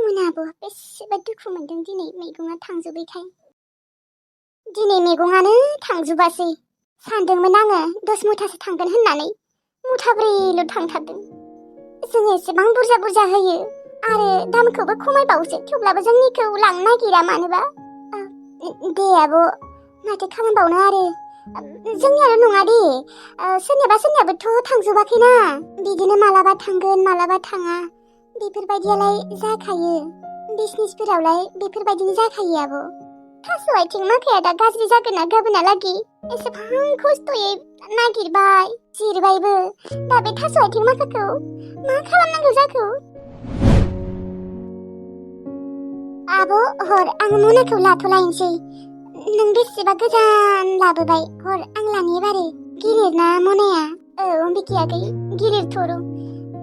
मोनाबो बेसेबा दुखु मोनदों दिनै मैगङा थांजोबैखाय। दिनै मैगङानो थांजोबासै। सानदोंमोन आङो 10 मुथासो थांगोन होननानै, मुथाब्रैल' थांथारदों। जों एसेबां बुरजा बुरजा होयो आरो दामखौबो खमायबावोसो, थेवब्लाबो जोंनिखौ लांनो नागिरा मानोबा। दे आब', माथो खालामबावनो आरो। जोंनियाल' नङा दे, सोरनियाबाथ' थांजोबाखैना। बिदिनो मालाबा थांगोन मालाबा थाङा, बेफोरबायदियालाय जाखायो। बिजनेसफोरावलाय बेफोरबायदिनो जाखायो आब'। थास' आथिं माखाया दा गाज्रि जागोन ना गाबोनहालागै एसेबां खस्थ'यै नागिरबाय जिरबायबो। दा बे थास' आथिं माखाखौ मा खालामनांगौ जाखो? आब' हर, आं मनाखौ लाथ'लायनोसै। नों बेसेबा गोजान लाबोबाय, हर आं लानि एबारो। गिलिर ना मनाया? औ बिखि आगै, गिलिरथ' र'।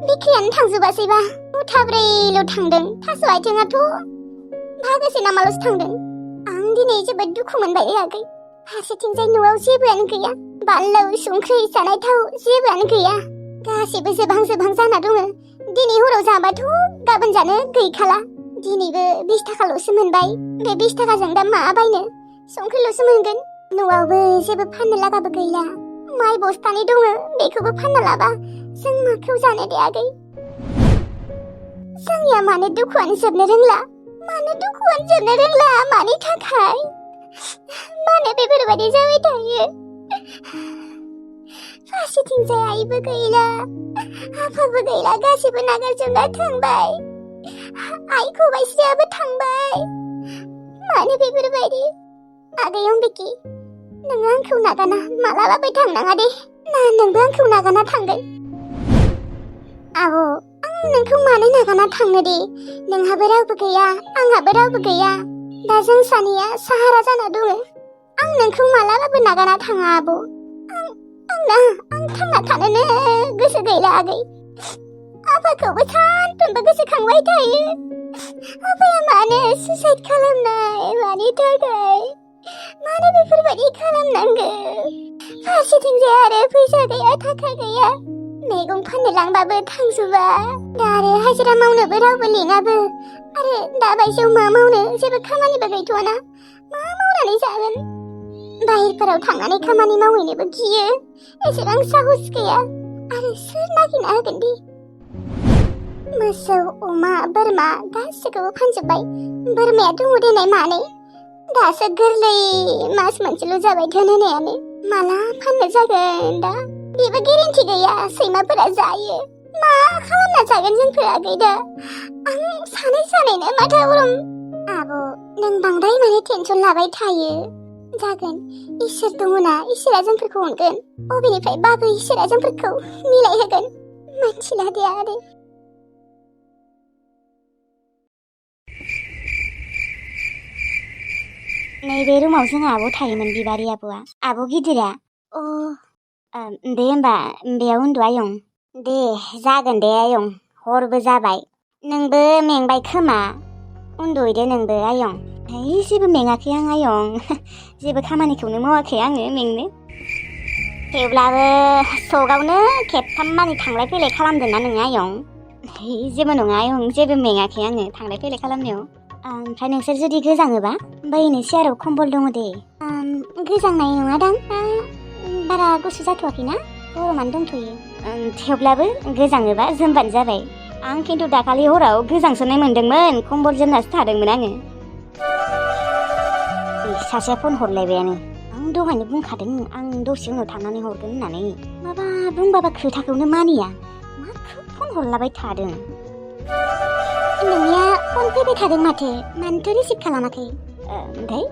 बिख्रियानो थांजोबासैबा, मुथाब्रैल' थांदों। थास' आथिङाथ' भागोसे नामाल'सो थांदों। आं दिनै जोबोद दुखु मोनबाय आगै। फारसेथिंजाय न'आव जेबोआनो गैया, बानलु संख्रि जानाय थाव जेबोआनो गैया। गासैबो जोबहां जाना दङ। दिनै हराव जाबाथ' गाबोन जानो गैखाला। दिनैबो 20 थाखाल'सो मोनबाय। बे 20 थाखाजों दा मा बायनो? संख्रिल'सो मोनगोन। न'आवबो जेबो फाननो लागाबो गैला। माइ बस्थानै दङ, बेखौबो फानना लाबा जों माखौ जानो दे आगै? जोंनिया मानो दुखुआनो जोबनो रोंला? मानि थाखाय? मानो बेफोरबायदि जाबाय थायो? फारसेथिंजाय आइबो गैला, आफाबो गैला, गासैबो नागारजोबना थांबाय। आइ खबाइसेयाबो थांबाय। मानो बेफोरबायदि? आगै अम्बिकी, नोङो आंखौ नागारना मालाबाबो थांनाङा दे। ना नोंबो आंखौ नागारना थांगोन? आब', आं नोंखौ मानो नागारना थांनो दे? नोंहाबो रावबो गैया, आंहाबो रावबो गैया। दा जों सानैया साहारा जाना दङ। आं नोंखौ मालाबाबो नागारना थाङा आब'। आं थांना थानोनो गोसो गैला आगै। आफाखौबो सानफ्रोमबो गोसोखांबाय थायो। आफाया मानो सुइसाइड खालामनाय? मानि थाखाय? मानो बेफोरबायदि खालामनांगौ? फारसेथिंजाय आरो फैसा गैया, थाखा गैया। मैगं फाननो लांबाबो थांजोबा। दा आरो हाजिरा मावनोबो रावबो लिङाबो। आरो दा बायसेयाव मा मावनो? जेबो खामानिबो गैथ'वाना। मा मावनानै जागोन? बाहेरफोराव थांनानै खामानि मावहैनोबो गियो। एसेबां साहस गैया। आरो सोर नागिरना होगोन दे? मोसौ, अमा, बोरमा गासैखौबो फानजोब्बाय। बोरमाया दङ देनाय मानै। दासो गोरलै मास मोनसेल' जाबाय होनायानो। माला फाननो जागोन दा? बेबो गेरेन्टि गैया, सैमाफोरा जायो। मा खालामना जागोन जोंफोर आगै दा? आं सानैनो माथा गरम। आब', नों बांद्राय माने टेनसन लाबाय थायो। जागोन, इसोर दङना, इसोरा जोंफोरखौ अनगोन। बबेनिफ्राय बाबो इसोरा जोंफोरखौ मिलायहोगोन। मिथिला दे आरो। नैबे रुमाव जोंहा आब' थायोमोन, बिबारि आब'आ। आब' गिदिरा। दे होमबा बेयाव उन्दु आयं। दे जागोन दे आयं, हरबो जाबाय। नोंबो मेंबाय खोमा, उन्दुहैदो नोंबो आयं। जेबो मेङाखै आं आयं। जेबो खामानिखौनो मावाखै आङो मेंनो। थेवब्लाबो सगावनो खेबथाम मानि थांलाय फैलाय खालामदोंना नोङो आयं? जेबो नङा आयं, जेबो मेङाखै आङो थांलाय फैलाय खालामनायाव। ओमफ्राय नोंसोर जुदि गोजाङोबा बैनो सियाराव कम्बल दङ दे। गोजांनाय नङादां, बारा गुसु जाथ'वाखैना, गरमानो दंथ'यो। थेवब्लाबो गोजाङोबा जोमबानो जाबाय। आं खिन्थु दाखालि हराव गोजांसोनाय मोनदोंमोन, कम्बल जोमनासो थादोंमोन आङो। सासेया फन हरलायबायानो। आं दहायनो बुंखादों आं दसे उनाव थांनानै हरगोन होननानै। माबा बुंबाबा खोथाखौनो मानिया, माखौ फन हरलाबाय थादों? नोंनिया फन फैबाय थादों माथो, मानोथो रिसिभ खालामाखै? ओमफ्राय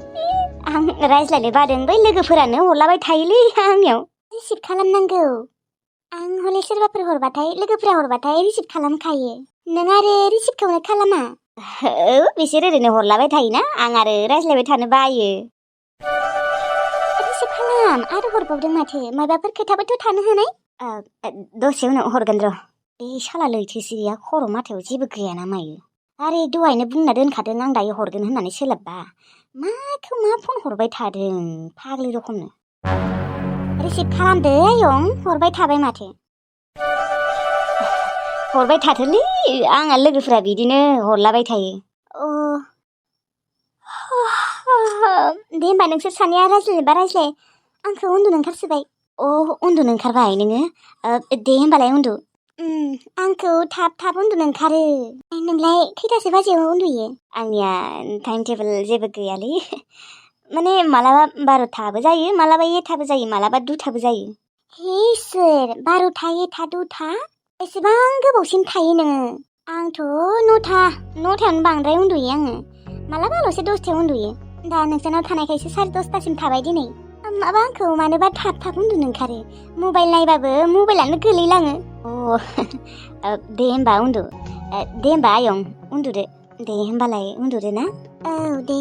आं रायज्लायनो बादों, बै लोगोफोरानो हरलाबाय थायोलै आंनियाव। रिसिभ खालामनांगौ। आं हले सोरबाफोर हरबाथाय, लोगोफोरा हरबाथाय रिसिभ खालामखायो। नों आरो रिसिभखौनो खालामा। बिसोर ओरैनो हरलाबाय थायोना, आं आरो रायज्लायबाय थानो बायो। रिसिभ खालाम, आरो हरबावदों माथो, माबाफोर खोथाबोथ' थानो हानाय। दसे उनाव हरगोन र'। बे साला लैथोसिरिया खर' माथायाव जेबो गैयाना मायो। आरे दहायनो बुंना दोनखादों आं दायो हरगोन होननानै सोलाबबा। माखौ मा फन हरबाय थादों फाग्लि रखमनो। रिसिभ खालामदो आयं, हरबाय थाबाय माथो। हरबाय थाथोलै आंहा लोगोफोरा बिदिनो हरलाबाय थायो। दे होमबा नोंसोर सानैया रायज्लायनोबा रायज्लाय आंखौ उन्दुनो ओंखारसोबाय। उन्दुनो ओंखारबाय नोङो? दे होमबालाय उन्दु। आंखौ थाब थाब उन्दुनो ओंखारो। नोंलाय खैथासो बाजियाव उन्दुयो? आंनिया टाइम टेबोल जेबो गैयालै माने मालाबा 12थाबो जायो, मालाबा 1थाबो जायो, मालाबा 2थाबो जायो। हे इसोर 12था 1था 2था एसेबां गोबावसिम थायो नोङो? आंथ' 9थायावनो बांद्राय उन्दुयो आङो। मालाबाल'सो 10थायाव उन्दुयो। दा नोंसानाव थानायखायसो 10:30सिम थाबाय दिनै। माबा आंखौ मानोबा थाब थाब उन्दुनो ओंखारो? मबाइल नायबाबो मबाइलानो गोलैलाङो। दे होमबा उन्दु। दे होमबा आयं उन्दुदो। दे होमबालाय उन्दुदो ना? औ दे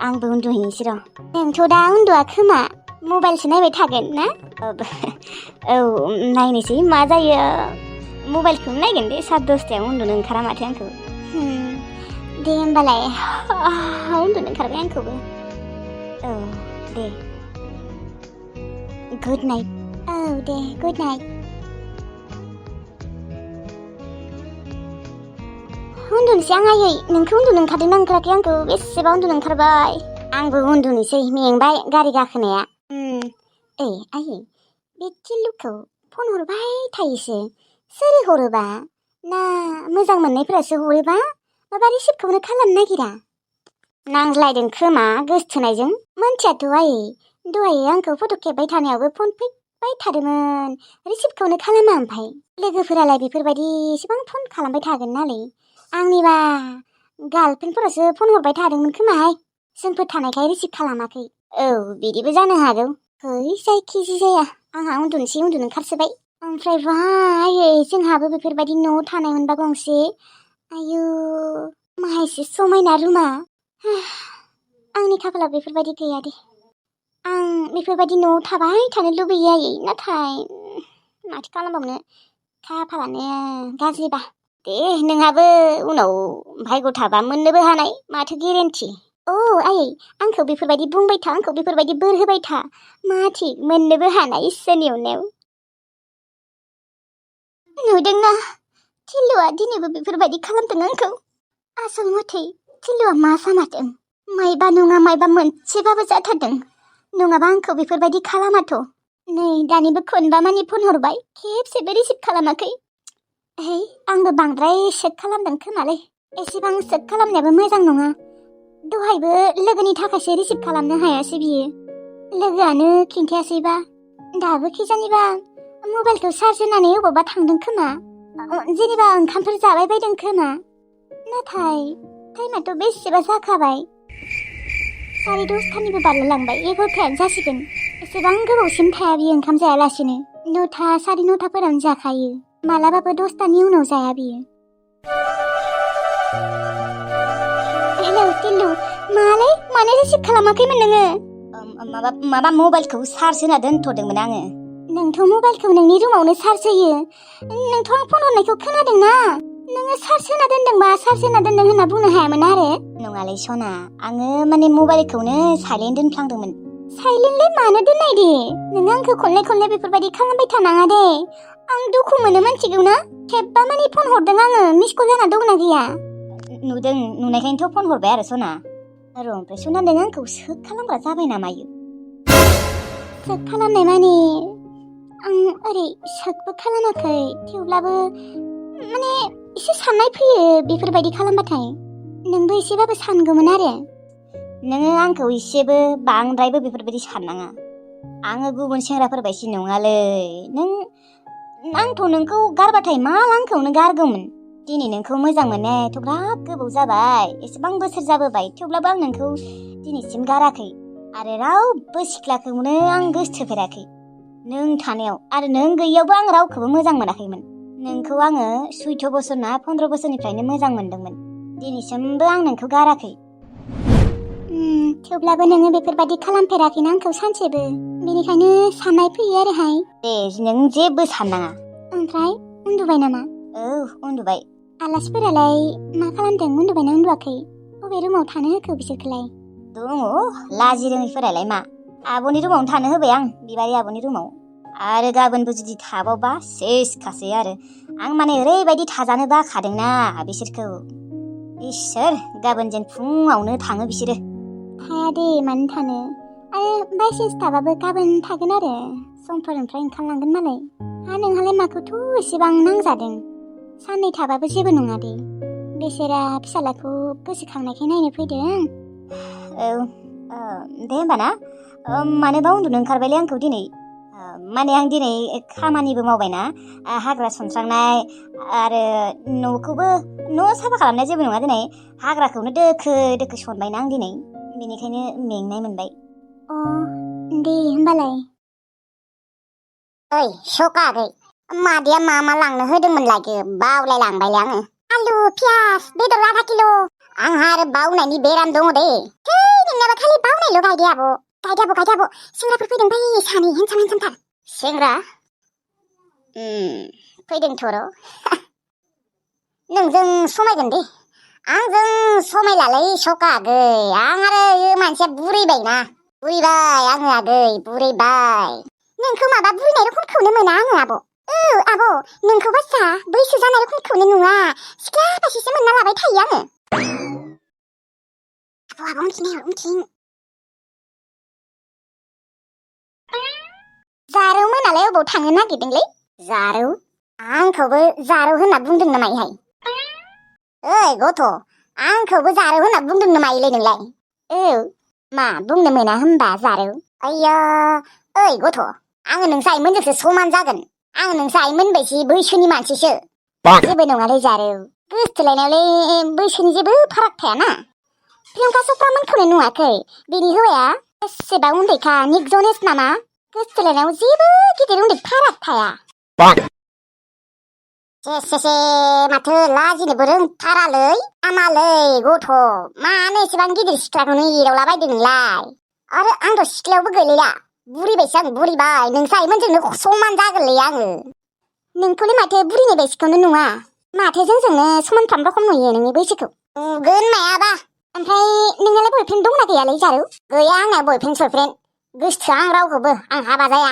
आंबो उन्दुहैनोसै र'। नोंथ' दा उन्दुआ खोमा? मबाइलसो नायबाय थागोन ना? औ नायनोसै मा जायो। मबाइलखौनो नायगोन दे 10:30थायाव उन्दुनो ओंखारा माथो आंखौ। दे होमबालाय उन्दुनो ओंखारबाय आंखौबो। औ दे गुड नाइट। औ दे गुड नाइट। उन्दुनोसै आं आयै। नोंखौ उन्दुनो ओंखारदोंना ओंखाराखै? आंखौ बेसेबा उन्दुनो ओंखारबाय। आंबो उन्दुनोसै मेंबाय गारि गाखोनाया। आयै बे टिल्लुखौ फन हरबाय थायोसो। सोर हरोबा? ना मोजां मोननायफोरासो हरोबा? माबा रिसिभखौनो खालामनो नागिरा। नांज्लायदों खोमा गोसथोनायजों। मोनथियाथ' आयै दहाय आंखौ फट' खेबबाय थानायावबो फन फैबाय थादोंमोन, रिसिभखौनो खालामा। ओमफ्राय लोगोफोरालाय बेफोरबायदि एसेबां फन खालामबाय थागोन नालाय। आंनिबा गार्लफ्रेन्डफोरासो फन हरबाय थादोंमोन खोमाहाय, जोंफोर थानायखाय रिसिभ खालामाखै। औ बिदिबो जानो हागौ। जायखि जाया आंहा उन्दुनो ओंखारसोबाय। ओमफ्राय आयै जोंहाबो बेफोरबायदि न'आव थानाय मोनबा गंसे। आयु माहायसे समायना रुमा। आंनि खाफालाव बेफोरबायदि गैया दे। आं बेफोरबायदि न'आव थाबाय थानो लुबैयो आयै, नाथाय माथो खालामबावनो खाफालानो गाज्रिबा। दे नोंहाबो उनाव भाग्य थाबा मोननोबो हानाय, माथो गेरेन्टि। आयै आंखौ बेफोरबायदि बुंबाय था, आंखौ बेफोरबायदि बोर होबाय था, मा थिग मोननोबो हानाय इसोरनि अननायाव। नुदोंना टिल्लुआ दिनैबो बेफोरबायदि खालामदों आंखौ। आसल मथै टिल्लुआ मा जामारदों? मायबा नङा मायबा मोनसेबाबो जाथारदों, नङाबा आंखौ बेफोरबायदि खालामाथ'। नै दानिबो खनबा मानि फन हरबाय, खेबसेबो रिसिभ खालामाखै। आंबो बांद्राय सेक खालामदों खोमालै। एसेबां सेक खालामनायाबो मोजां नङा। दहायबो लोगोनि थाखायसो रिसिभ खालामनो हायासै बियो। लोगोआनो खिन्थायासैबा। दाबो खिजानिबा मबाइलखौ चार्ज होनानै अबावबा थांदों खोमा। जेनेबा ओंखामफोर जाबाय बायदों खोमा। नाथाय टाइमाथ' बेसेबा जाखाबाय। 10:30निबो बारलांबाय, 11थायानो जासिगोन। एसेबां गोबावसिम थाया बियो ओंखाम जायालासिनो। 9था 9:30फोरावनो जाखायो। मालाबाबो 10थानि उनाव जाया बियो। हेलौ टिल्लु, मानो रिसिभ खालामाखैमोन नोङो? माबा मबाइलखौ चार्ज होना दोनथ'दोंमोन आङो। नोंथ' मबाइलखौ नोंनि रुमावनो चार्ज होयो। नोंथ' आं फन हरनायखौ खोनादोंना? नोङो चार्ज होना दोनदोंबा चार्ज होना दोनदों होनना बुंनो हायामोन आरो? नङालै सना, आङो माने मबाइलखौनो साइलेन्ट दोनफ्लांदोंमोन। साइलेन्टलाय मानो दोननाय दे? नों आंखौ खनले बेफोरबायदि खालामबाय थानाङा दे। आं दुखु मोनो मिथिगौ ना? खेबबा मानि फन हरदों आङो, मिसकल जाना दंना गैया? नुनायखायनोथ' फन हरबाय आरो सना। ओमफ्राय सना नों आंखौ सोक खालामग्रा जाबाय नामा? सोक खालामनाय माने आं ओरै सोकबो खालामाखै, थेवब्लाबो माने एसे साननाय फैयो बेफोरबायदि खालामबाथाय। नोंबो एसेबाबो सानगौमोन आरो। नोङो आंखौ एसेबो बांद्रायबो बेफोरबायदि साननाङा। आङो गुबुन सेंग्राफोरबायदि नङालै। आंथ' नोंखौ गारबाथाय मा आंखौनो गारगौमोन। दिनै नोंखौ मोजां मोननायाथ' बिराद गोबाव जाबाय, एसेबां बोसोर जाबोबाय, थेवब्लाबो आं नोंखौ दिनैसिम गाराखै। आरो रावबो सिख्लाखौनो आं गोसोथोफेराखै। नों थानायाव आरो नों गैयियावबो आं रावखौबो मोजां मोनाखैमोन। नोंखौ आङो 14 बोसोर ना 15 बोसोरनिफ्रायनो मोजां मोनदोंमोन। दिनैसिमबो आं नोंखौ गाराखै। थेवब्लाबो नोङो बेफोरबायदि खालामफेराखैना आंखौ सानसेबो, बेनिखायनो साननाय फैयो आरोहाय। दे नों जेबो साननाङा। ओमफ्राय उन्दुबाय नामा? औ उन्दुबाय। आलासिफोरालाय मा खालामदों? उन्दुबायना उन्दुआखै? बबे रुमाव थानो होखो बिसोरखौलाय? दङ लाजि रोङैफोरालाय मा, आब'नि रुमावनो थानो होबाय आं, बिबारि आब'नि रुमाव। आरो गाबोनबो जुदि थाबावबा सेसखासै आरो आं माने ओरैबायदि थाजानो बाखादोंना बिसोरखौ। इसोर गाबोन जेन फुङावनो थाङो बिसोरो। थाया दे मानो थानो आरो बायसेन्स थाबाबो गाबोन थागोन आरो समफोरनिफ्राय ओंखारलांगोन मालाय। नोंहालाय माखौथ' एसेबां नांजादों साननै थाबाबो जेबो नङा दे। बेसेरा फिसालाखौ गोसोखांनायखाय नायनो फैदों। औ दे होमबा ना। मानोबा उन्दुनो ओंखारबायलै आंखौ दिनै। माने आं दिनै खामानिबो मावबायना हाग्रा सनस्रांनाय आरो न'खौबो न' साफा खालामनाय जेबो नङा दिनै हाग्राखौनो दोखो दोखो सनबायना आं दिनै बेनिखायनो मेंनाय मोनबाय। दे होमबालाय। ओइ सखा आगै मादैया मा लांनो होदोंमोन लायखो बावलाय लांबायलै आङो। आलु पियास बेदर आधा किल'। आंहा आरो बावनायनि बेराम दङ दे। थै नोंनाबा खालि बावनायल' गायदे आब'। गायदे आब' सेंग्राफोर फैदों बै सानै हेनसामथार। सेंग्रा फैदोंथ' र'। नोंजों समायगोन दे। आंजों समायलालै सखा आगै आं आरो मानसिया बुरैबायना। बुरैबाय आङो आगै बुरैबाय। नोंखौ माबा बुरैनाय रखमखौनो मोना आङो आब'। आब' नोंखौ बासा बैसो जानाय रखमखौनो नुवा सिख्ला बायदिसो मोनना लाबाय थायो आङो। आब' उनथिं जारौ मोनालाय अबाव थांनो नागिरदोंलै? जारौ आंखौबो जारौ होनना बुंदों नामायहाय? ओइ गथ' आंखौबो जारौ होनना बुंदों नामायलै नोंलाय? मा बुंनो मोना होनबा जारौ? आइया ओइ गथ' आङो नोंसा आइमोनजोंसो समान जागोन। आङो नोंसा आइमोन बायदि बैसोनि मानसिसो। जेबो नङालै जारौ गोसथोलायनायावलाय बैसोनि जेबो फाराग थायाना। प्रियंका चप्रामोनखौनो नुवाखै बिनि हौवाया बेसेबा उन्दैखा निक जनेस नामा? गोसथोलायनायाव जेबो गिदिर उन्दै फाराग थाया। से माथो लाजिनोबो रोंथारालै हामालै गथ' मानो एसेबां गिदिर सिख्लाखौनो एदावलाबायदों नोंलाय? आरो आंथ' सिख्लायावबो गोलैला बुरिबायसो आं बुरिबाय नोंसा आइमोनजोंनो समान जागोनलै आङो। नोंखौलाय माथो बुरिनाय बायदिखौनो नुवा माथो जोंजोंनो समानफ्राम रखम नुयो नोंनि बैसोखौ। नुगोन मायाबा। ओमफ्राय नोंनालाय बयफ्रेन्ड दंना गैयालै जारौ? गैया आंना बयफ्रेन्ड सयफ्रेन्ड गोसोथोआ आं रावखौबो आं हाबा जाया।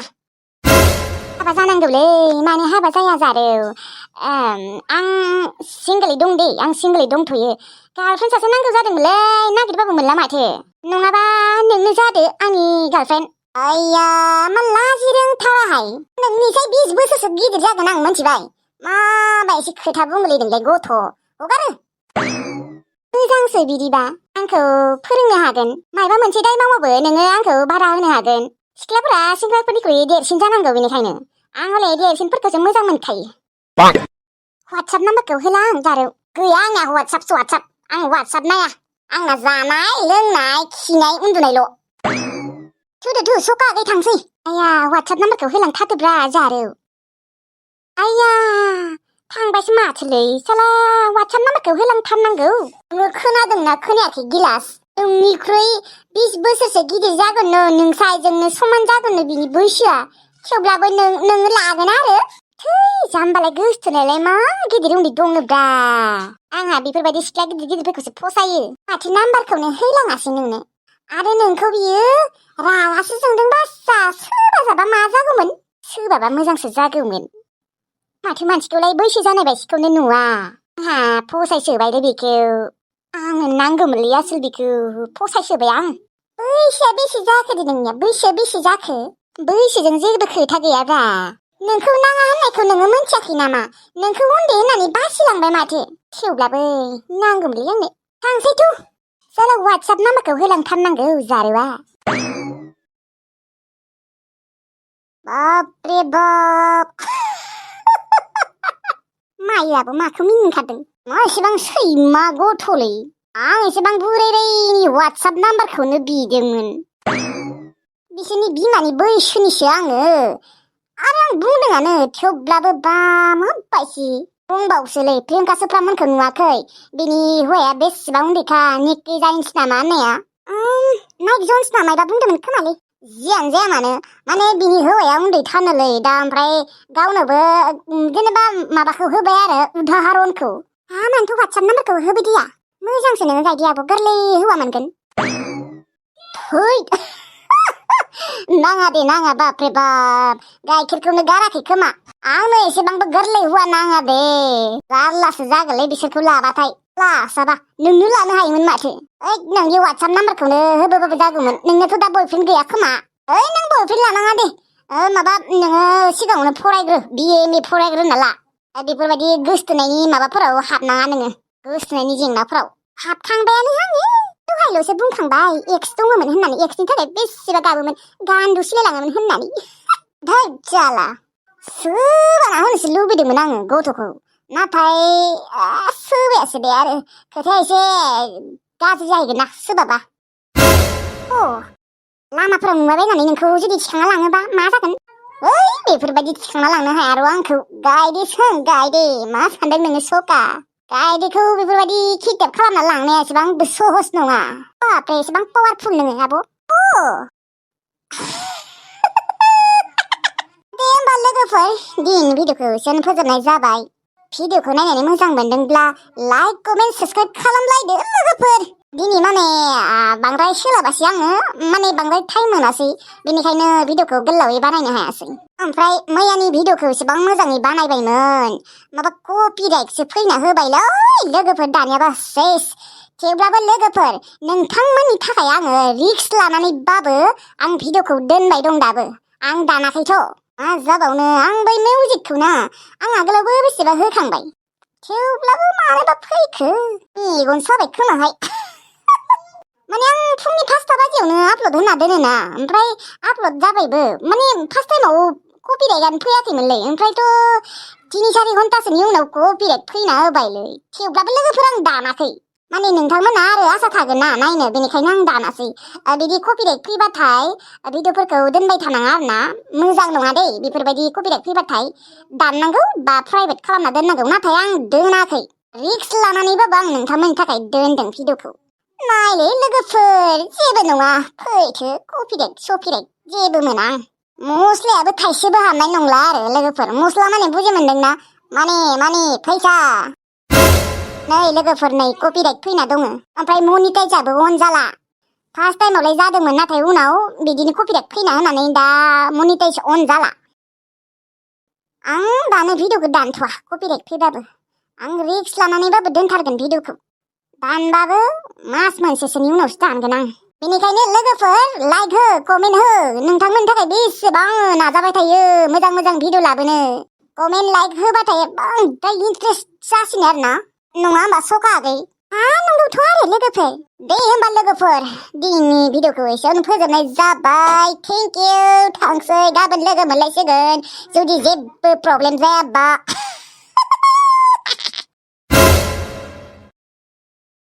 हाबा जानांगौलै मानो हाबा जाया जारौ? आं सिंगोलै दं दे आं सिंगोलै दंथ'यो। गार्लफ्रेन्ड सासे नांगौ जादोंमोनलै नागिरबाबो मोनला माथो। नङाबा नोंनो जादो आंनि गार्लफ्रेन्ड। आइया मा लाजि रोंथाराहाय नोंनिसाय 20 बोसोरसो गिदिर जागोन आं मिथिबाय। माबायदि खोथा बुङोलै नोंलाय गथ' हगारो। मोजांसो बिदिबा आंखौ फोरोंनो हागोन मायबा मोनसे दाय मावबाबो नोङो आंखौ भारा होनो हागोन। सिख्लाफोरा सेंग्राफोरनिख्रुइ देरसिन जानांगौ बेनिखायनो आं हले देरसिनफोरखौसो मोजां मोनखायो। वाट्सएप नाम्बारखौ होला आं जारौ। गैया आंना वाट्सएप आं वाट्सएप नाया। आंना जानाय लोंनाय खिनाय उन्दुनायल'। थुदो सखा आगै थांसै। आया वाट्सएप नाम्बारखौ होलांथारदोब्रा जारौ। आया थांबायसो माथोलै साला वाट्सएप नाम्बारखौ होलांथारनांगौ। नोङो खोनादोंना खोनायाखै गिलास? नोंनिख्रुइ 20 बोसोरसो गिदिर जागोननो नोंसा आइजोंनो समान जागोननो बिनि बैसोआ। थेवब्लाबो नोङो लागोन आरो। थै जाम्बालाय गोसथोनायालाय मा गिदिर उन्दै दङब्रा। आंहा बेफोरबायदि सिख्ला गिदिरफोरखौसो फसायो। माथो नाम्बारखौनो होलाङासै नोंनो। आरो नोंखौ बियो रागासो जोंदों बासा सोरबा जाबा मा जागौमोन? सोरबाबा मोजांसो जागौमोन। माथो मानसिखौलाय बैसो जानाय बायदिखौनो नुवा। आंहा फसायसोबायलै बेखौ। आंनो नांगौमोनलै आसोल बेखौ फसायसोबाय आं। बैसोआ बेसे जाखो दे नोंनिया बैसोआ बेसे जाखो? बैसोजों जेबो खोथा गैयाब्रा। नोंखौ नाङा होननायखौ नोङो मोनथियाखै नामा? नोंखौ उन्दै होननानै बासिलांबाय माथो। थेवब्लाबो नांगौमोनलै आंनो। थांसैथ' साला वाट्सएप नाम्बारखौ होलांथारनांगौ जारौआ। बाबरे बाब माइयाबो माखौ मिनिनो ओंखारदों? मा एसेबां सैमा गथ'लै आं एसेबां बुरैरायनि वाट्सएप नाम्बारखौनो बिदोंमोन। बिसोरनि बिमानि बैसोनिसो आङो। आरो आं बुंदोंआनो थेवब्लाबो बामहाबबायसि बुंबावसोलै प्रियंका चप्रामोनखौ नुवाखै बिनि हौवाया बेसेबा उन्दैखा निक जनेस नामा होननाया। नाइक जन्स ना मायबा बुंदोंमोन खोमालै। जियानो जाया माने बिनि हौवाया उन्दैथारनोलै दा ओमफ्राय गावनोबो जेनेबा माबाखौ होबाय आरो उदाहरनखौ। मानोथ' वाट्सएप नाम्बारखौ होबाय दिया। मोजांसो नोङो गायदे आब' गोरलै हौवा मोनगोन। थै नाङा दे नाङा बाप्रे बाप गाइखेरखौनो गाराखै खोमा आंनो एसेबांबो गोरलै हुआ नाङा दे जारलासो जागोनलै बिसोरखौ लाबाथाय लासाबा नोंनो लानो हायोमोन माथो ओइ नोंनि वाट्सएप नाम्बारखौनो होबोबाबो जागौमोन नोंनाथ' दा बयफ्रेन्ड गैया खोमा ओइ नों बयफ्रेन्ड लानाङा दे माबा नोङो सिगाङावनो फरायग्रो बिए एम ए फरायग्रोना ला बेफोरबायदि गोसथोनायनि माबाफोराव हाबनाङा नोङो गोसथोनायनि जेंनाफोराव हाबखांबायानो आङो दहायल'सो बुंखांबाय एक्स दङमोन होननानै एक्सनि थाखाय बेसेबा गाबोमोन गान्दु सिलायलाङोमोन होननानै धैजाला सोबाना होनोसो लुबैदोंमोन आङो गथ'खौ नाथाय सोबायासो दे आरो खोथाया एसे गाज्रि जाहैगोन ना सोबाबा लामाफोराव नुबायबायनानै नोंखौ जुदि थिखांना लाङोबा मा जागोन ओइ बेफोरबायदि थिखांना लांनो हाया र' आंखौ गायदे सों गायदे मा सानदों नोङो सका गायदेखौ बेफोरबायदि किडनेप खालामना लांनाया एसेबांबो सहस नङा बाप्रे एसेबां पावारफुल नोङो आब' दे होमबा लोगोफोर दिनैनि भिडिअखौ एसेयावनो फोजोबनाय जाबाय भिडिअखौ नायनानै मोजां मोनदोंब्ला लाइक कमेन्ट साबस्क्राइब खालामलायदो लोगोफोर दिनै माने बांद्राय सोलाबासै आङो माने बांद्राय टाइम मोनासै बेनिखायनो भिडिअखौ गोलावै बानायनो हायासै ओमफ्राय मैयानि भिडिअखौ एसेबां मोजाङै बानायबायमोन माबा कपिराइटसो फैना होबायलै लोगोफोर दानियाबा सेस थेवब्लाबो लोगोफोर नोंथांमोननि थाखाय आङो रिक्स लानानैबाबो आं भिडिअखौ दोनबाय दं दाबो आं दानाखैथ' मा जाबावनो आं बै मिउजिकखौना आं आगोलावबो बेसेबा होखांबाय थेवब्लाबो मानोबा फैखो मेगन साबाय खोमाहाय माने आं फुंनि 5टा बाजियावनो आपल'ड होना दोनोना ओमफ्राय आपल'ड जाबायबो माने फार्स्ट टाइमाव कपिराइटआनो फैयाखैमोनलै ओमफ्रायथ' 3-4 घन्टासोनि उनाव कपिराइट फैना होबायलै थेवब्लाबो लोगोफोर आं दानाखै माने नोंथांमोना आरो आसा थागोन ना नायनो बेनिखायनो आं दानासै बिदि कपिराइट फैबाथाय भिडिअफोरखौ दोनबाय थानाङा आरोना मोजां नङा दै बेफोरबायदि कपिराइट फैबाथाय दाननांगौ बा प्राइभेट खालामना दोननांगौ नाथाय आं दोनाखै रिक्स लानानैबाबो आं नोंथांमोननि थाखाय दोनदों भिडिअखौ नायलै लोगोफोर जेबो नङा फैथो कपिराइट सपिराइट जेबो मोना आं मस्लायाबो थाइसेबो हाबनाय नंला आरो लोगोफोर मस्ला माने बुजि मोनदोंना माने फैसा नै लोगोफोर नै कपिराइट फैना दङ ओमफ्राय मनिटाइजआबो अन जाला फार्स्ट टाइमावलाय जादोंमोन नाथाय उनाव बिदिनो कपिराइट फैना होनानै दा मनिटाइज अन जाला आं दानो भिडिअखौ दानथ'वा कपिराइट फैबाबो आं रिक्स लानानैबाबो दोनथारगोन भिडिअखौ दानबाबो मास मोनसेसोनि उनावसो दानगोन आं बेनिखायनो लोगोफोर लाइक हो कमेन्ट हो नोंथांमोननि थाखाय बेसेबां नाजाबाय थायो मोजां मोजां भिडिअ लाबोनो कमेन्ट लाइक होबाथाय बांद्राय इन्टारेस्ट जासिनो आरोना नङा होमबा सका आगै नंगौथ' आरो लोगोफोर दे होमबा लोगोफोर दिनैनि भिडिअखौ एसेयावनो फोजोबनाय जाबाय थेंक इउ थांसै गाबोन लोगो मोनलायसिगोन जुदि जेबो प्रब्लेम जायाबा